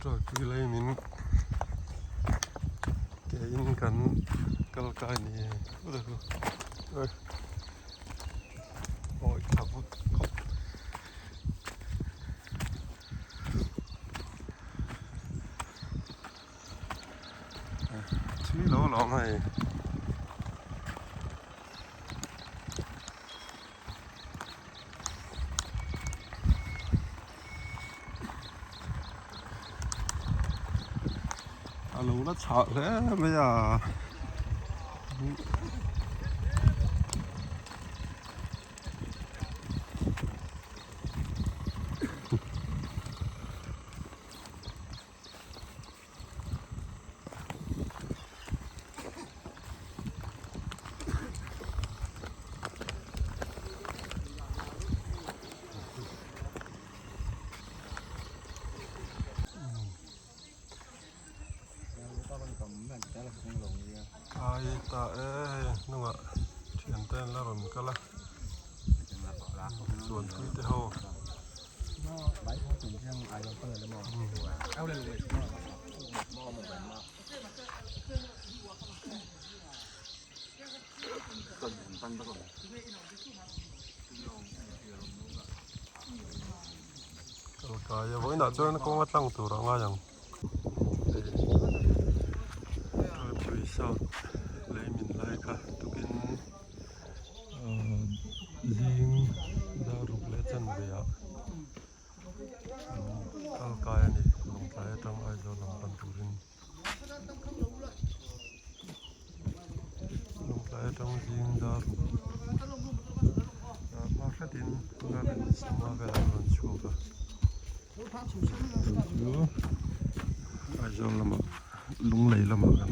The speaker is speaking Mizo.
Tualpui lei min ke in kan kal kai ni awi tha vut khawp. Thui lo lawm hei. A lo la chhah hle mai a. Ai ta e hei hnungah thian te an la rawn kal a chuan tui te ho. Kalkai a vawiinah chuan kawng a tlang tur a ngai ang. Tuipui south lei min lai kha tukin zing dar ruk leh chanve ah kal kai a ni lawngtlai atang Aizawl lam pan turin lawngtlai atang zing dar ruk hma hretin garden sangha velah an rawn chhuak a. Chu Aizawl lamah Lunglei lamah kan.